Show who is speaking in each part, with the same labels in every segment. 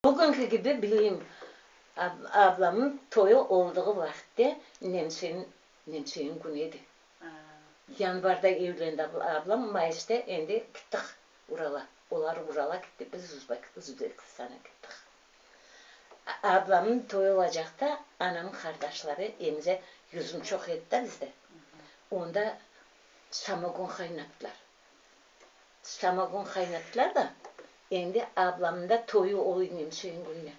Speaker 1: Bugünki kibi bileyim, ablamnıñ toyu oldığı vaqıtte nemseniñ nemseniñ künü edi. Yanvarda evlendi ablam, mayısta endi kittik Urala. Olar Urala kitti, biz Özbekistana kittik. Ablamnıñ toyu olacaqta anamnıñ qardaşları emize yüzüm çoq edi da bizde, onda samogon qaynattılar. Samogon qaynattılar da, endi ablamnıñ da toyu o nemseniñ kününe.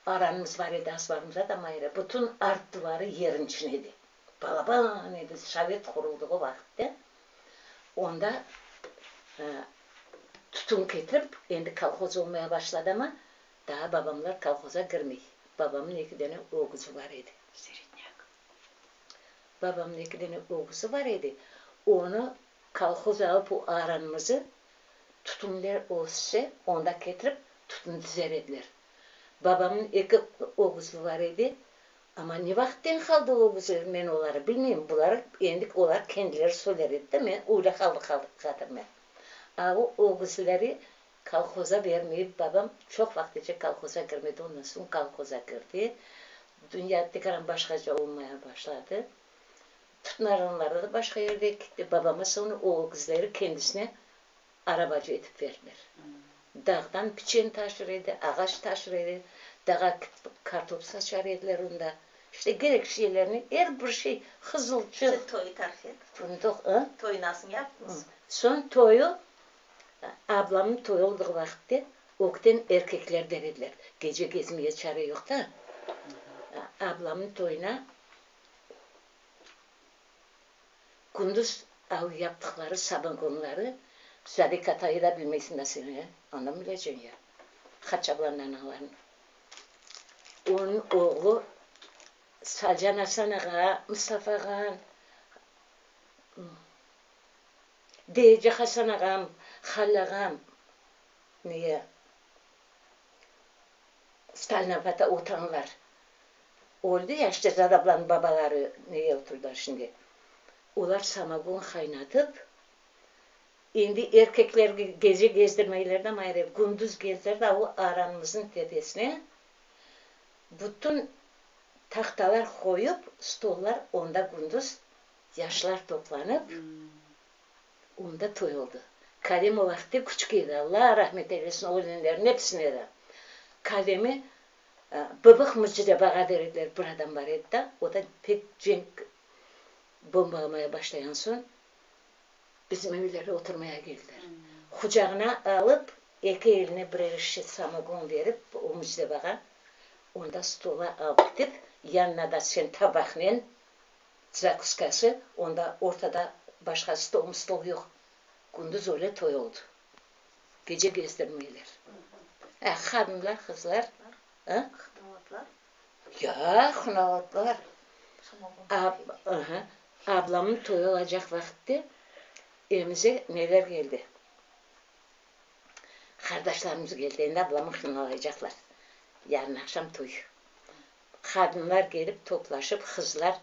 Speaker 1: Aranımız bar edi, azbarımızda da mayra, bütün art duvarı yerin içine edi. Balaban edi, sovet quruldığı vaqıtta. Onda tütün ketirip, endi kolhoz olmaya başladı amma, daa babamlar kolhoza kirmey. Babamnıñ eki dane ögüzi bar edi.
Speaker 2: Serednâk.
Speaker 1: Babamnıñ eki dane ögüzi bar edi, onı kolhoz alıp o aranımızı tütünler össe, onda ketirip tütün tizer ediler. Babamnıñ eki ögüzi bar edi, amma ne vaqıtten qaldı o ögüzler, men oları bilmeyim, bular endi olar kendileri söyler edi de, men öyle qaldı hatırımda. A o ögüzleri kolhoza bermeyip, babam çoq vaqıtece kolhoza kirmedi, ondan soñ kolhoza kirdi, dünya tekaran başqaca olmaya başladı. Tütün aranları da başqa yerde kitti, babama soñra o ögüzleri kendisine arabacı etip berdiler. Dağdan piçen taşır edi, ağaç taşır edi, dağa kitip kartop saçar ediler onda. İşte kerek şeylerni, er bir şey, qızılçıq.
Speaker 3: Sen toyu tarif et.
Speaker 1: Fındıq, ı?
Speaker 3: Toyu nasıl yaptıñız?
Speaker 1: Soñ toyu, ablamnıñ toyu oldığı vaqıtte ögten erkekler der ediler. Gece gezmege çare yoq da. Ablamnıñ toyuna Kündüz av yaptıqları sabagonları Zarik atayı da bilmeysiñ da sen, e? Andan bileceñ ya. Haç ablanıñ analarını. Onıñ oğlu Salcan Asan ağa, Mustafa ağam, Deyece Hasan ağam, Halil ağam, neye, Stalinabadda oturanlar. Öldi ya, işte Zadablanıñ babaları neye oturdılar şimdi. Olar samogon qaynatıp, endi erkekler gece gezdirmeyler de mayre, gündüz gezdirdi, a o aranımıznıñ tepesine bütün tahtalar qoyıp, stollar, onda gündüz yaşlar toplanıp, Onda toy oldı. Kalem o vaqıtte küçük edi, Alla rahmet eylesin ölgenlerniñ episine de. Kalemi Bıbıq Mücide bağa der ediler, bir adam bar edi da, o da pek cenk bombalamaya başlayan soñ bizim evlerde oturmaya keldiler. Qucağına alıp, eki eline birer şişe samogon berip o Mücide bağa, onda stola alıp ketip, yanına da sen tabaqnen Zakuskası, onda ortada başqa stol-mstol yoq. Kündüz öyle toy oldı. Gece gezdirmeyler. E, qadınlar, qızlar, a?
Speaker 3: Hınalatlar?
Speaker 1: Ya, hınalatlar. Ab, aha, ablamnıñ toyu olacaq vaqıtte evimize neler keldi? Qardaşlarımız keldi, endi ablamı hınalaycaqlar. Yarın aqşam toy. Qadınlar kelip toplaşıp, qızlar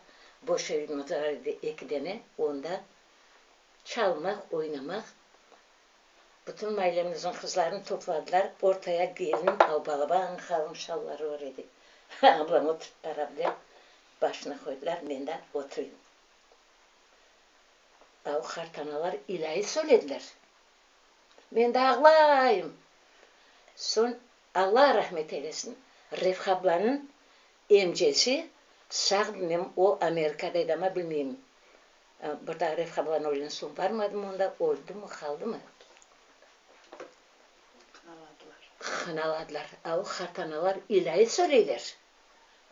Speaker 1: boş evimiz bar edi eki dene, onda çalmaq, oynamaq, bütün mailemizniñ qızlarını topladılar, ortaya gelin, av balaban qalın şalları bar edi, ablam oturttılar ablem başına qoydılar, men de oturayım. Av qartanalar ilâiy söylediler. Men de ağlayım. Soñ Alla rahmet eylesin, Revha ablanıñ emcesi sağ bilmem o Amerikada edi amma bilmeyim bir daa Revha ablanı ölgen soñ barmadım onda öldümi qaldımı
Speaker 2: Qınaladılar.
Speaker 1: Qınaladılar. A o qartanalar ilâiy söyleyler.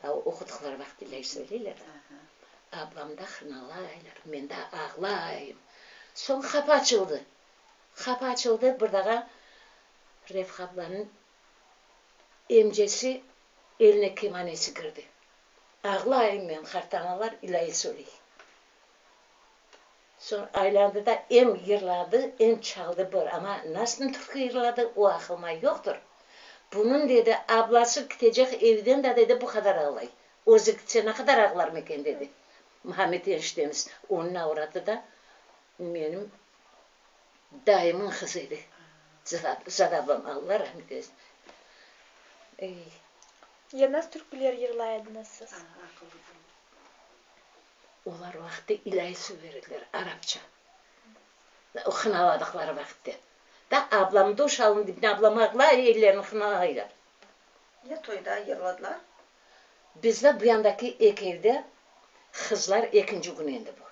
Speaker 1: A o oqudıqları vaqıt ilâiy söyleyler. Ablam da qınalaylar, men de ağlayım. Soñ qapı açıldı. Qapı açıldı, bir daa Revha ablanıñ emcesi eline kemanesi kirdi. Ağlayım men, qartanalar ilâiy söyley. Soñ aylandı da em yırladı, em çaldı bir, amma nasıl türkü yırladı, o aqılıma yoqtır. Bunıñ, dedi, ablası kitecek evden de, dedi, bu qadar ağlay. Özü kitse ne qadar ağlarmı eken, dedi. Muhammed eniştemiz, onıñ avratı da menim Dayımıñ qızı edi, Zada ablam, Alla rahmet eylesin. Ey.
Speaker 2: Ya nasıl türküler yırlay ediñiz siz?
Speaker 1: Olar vaqıtte ilâiy söyler ediler, arapça. O hınaladıqları vaqıtte. Da ablam duş alın dep, ablam ağlay, ellerini hınalaylar.
Speaker 3: Ya toyda yırladılar?
Speaker 1: Bizde bu yandaki eki evde qızlar ekinci kün endi bu.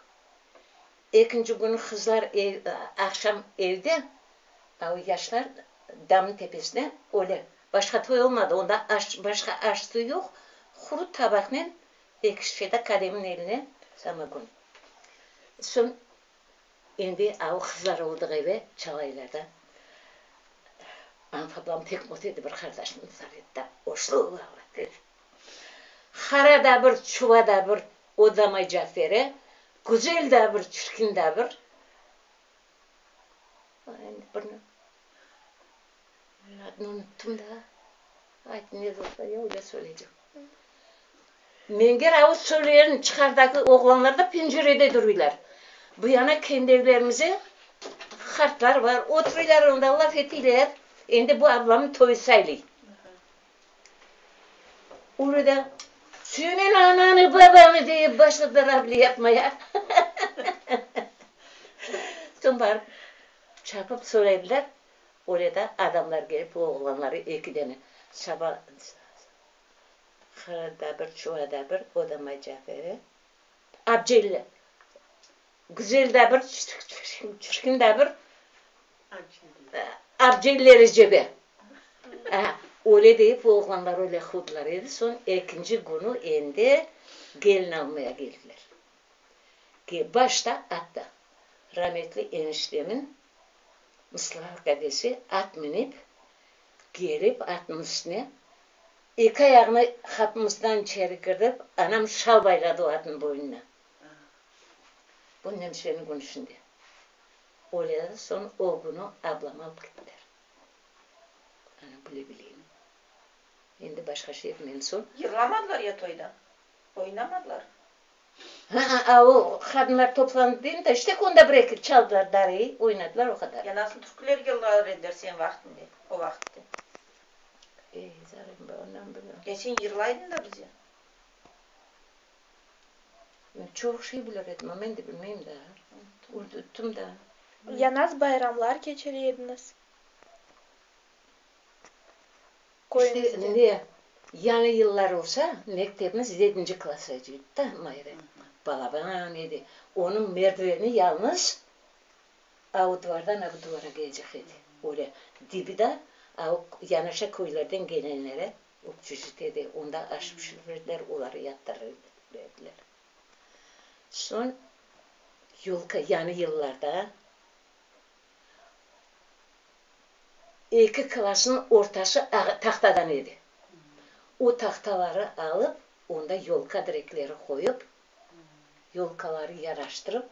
Speaker 1: Ekinci künü qızlar ev, aqşam evde, a o yaşlar damnıñ tepesine öyle, başqa toy olmadı, onda aş, başqa aş-suv yoq, quru tabaqnen eki şişe de Karimniñ eline samogon. Soñ endi a o qızlar olduq eve çalaylar da. Anf ablam pek mutlu edi, bir qardaşını zar etti, oşlu dedi. Qara da bir, çuva da bir, odamay Cafere, güzel da bir, çirkin da bir. Endi birni adını unuttım da. Ayt, ne de olsa, ya öyle söyleycem. Menger avuz söyleyerin, çıqardaki oğlanlar da pencerede duruylar. Bu yana kendi evlerimize qartlar bar, oturuylar onda, laf etiyler. Endi bu ablamnıñ toyu saylıy. Öyle de, Seniñ ananı, babanı deyip başladılar avle yapmaya. Soñ barıp, çapıp söylediler. Öyle de adamlar kelip, oğlanları eki dene saba Qırda bir, çuvada bir, odamay Caferi. Abcelli. Güzel de bir, çirkin de bir. Abcelli Recebe. Öyle deyip oğlanlar öyle quvdılar edi. Soñ ekinci künü endi gelin almaya keldiler. Başta atta. Rametli eniştemin Mıstıqa kadesi at minip kelip atnıñ üstüne eki ayağını qapımızdan içeri kirdirip anam şal bayladı o atnıñ boynuna. Bu nemseniñ künüşinde. Öyle soñ o künü ablamı alıp kettiler. Ana bile bileyim. Endi başqa şey men soñ.
Speaker 3: Yırlamadılar ya toyda? Oynamadılar?
Speaker 1: Ha-a, o qadınlar toplandı deyim de, işte onda bir-eki çaldılar darey, oynadılar, o qadar.
Speaker 3: Ya nasıl türküler yırlar ediler sen vaqtında, o vaqıtte?
Speaker 1: Ey, zarem, ondan bilmem.
Speaker 3: Ya sen yırlaydın da bize.
Speaker 1: Men çoq şey bilir edim, amma endi bilmeyim daa. Unuttum da.
Speaker 2: Ya nasıl bayramlar keçire ediñiz?
Speaker 1: İşte, ne, yañı yıllar olsa, mektebimiz yedinci klass edi da, Mayra, balaban edi. Onıñ merdiveni yalnız a o duvardan a bu duvara kelecek edi. Öyle dibi da, a o yanaşa köylerden gelenlere obşejit edi, onda aş pişirir ediler, oları yattırır ediler. Soñ yolka, yañı yıllarda Eki klassnıñ ortası tahtadan edi. O tahtaları alıp, onda yolka direkleri qoyıp, yolkaları yaraştırıp,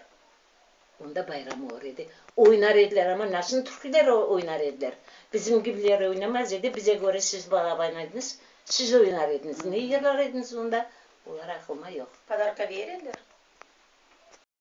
Speaker 1: onda bayram olur edi. Oynar ediler, amma nasıl türküler oynar ediler. Bizim gibiler oynamaz edi, bize köre siz balaban ediñiz, siz oynar ediñiz. Ne yırlar ediñiz onda, olar aqlıma yoq.
Speaker 3: Podarka bere ediler?